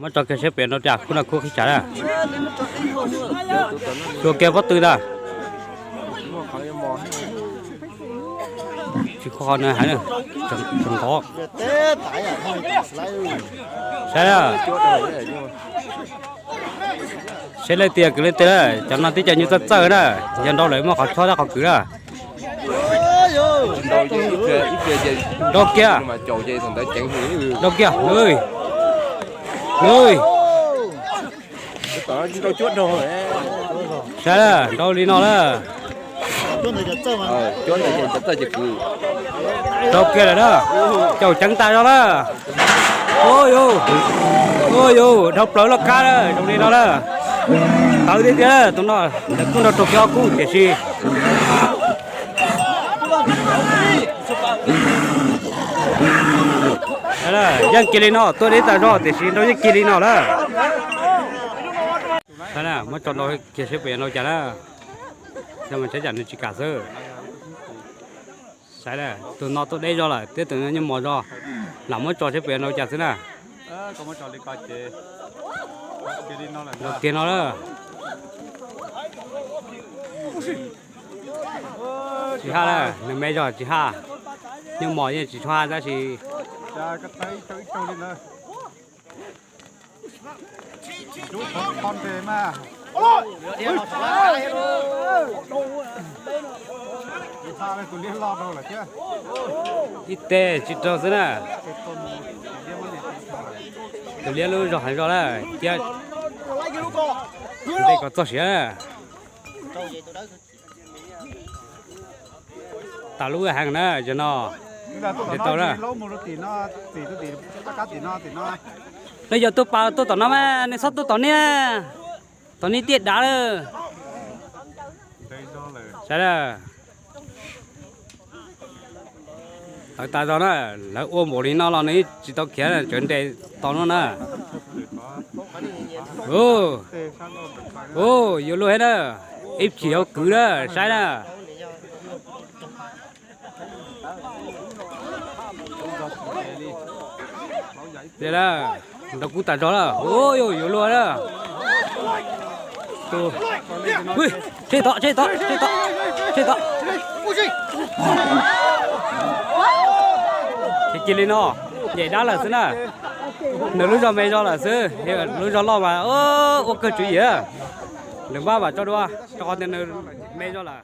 Muab tso kiag seb pem no tias khub no khub qhib tsam na. Tso kiag pob tw ntag. Tsis kho no hais, tseem nqov. Saib na. Saib leej twg kwv leej twg na, cov no tib cov nyuj txawj txawj na, yog nrau lawm muaj qhov chob thiab qhov kwv na. Nrau kiag. Nrau kiag. Saib na, nrau li no na. Nrau kiag lawm na. Caum ceev tas zog na. Ua yus, ua yus, dhau plaws loj kab na, zoo li no na. Tawv tiag tiag tus no, lawv kuj nrau raug kiag ob kub tiam sis yeej kiag li no, tuaj deb tas zog tiam sis nrau yeej kiag li no lawm. Muab tso nrau kiag seb puas yuav nrau cas na. Saib mas, saib tsam nws tsis kam xwb. Saib na, tus no tuaj deb zog lawm thiab tus no nyuaj mos zog, lam muab tso seb puas yuav nrau cas xwb na. Nrau kiag no lawm. Tsis haj na, nws me zog tsis haj. Nyuaj mos yeej tsis tshua haj tab sis ib teg tsis raug xwb na. Tus liab lub zog heev zog na, cia ntej kom txog siav na. Tas lub heev na, yog no ntes tau na. Nws yog tuaj pas tuaj tom no mas nws txhob tuaj tom nej, tom nej tiaj dav lawm. Saib na, tawv tas zog na, lawv ua npaum li no los nws tsis tau khiav, tsawv nres tos no na. Ua, yuav luag thiab na, ib chim hauv kwv na, saib na. Nrau kub tas zog na, ua, yuav luag na. Tseg tom, tseg tom, tseg tom, tseg tom. Ces cia li no, ncaim dab lawm xwb na. Nws lub zog me zog lawm xwb, lub zog loj mas ua kawg tswv yim. Nws npaj vam tso dua, rau qhov tias nws me zog lawm.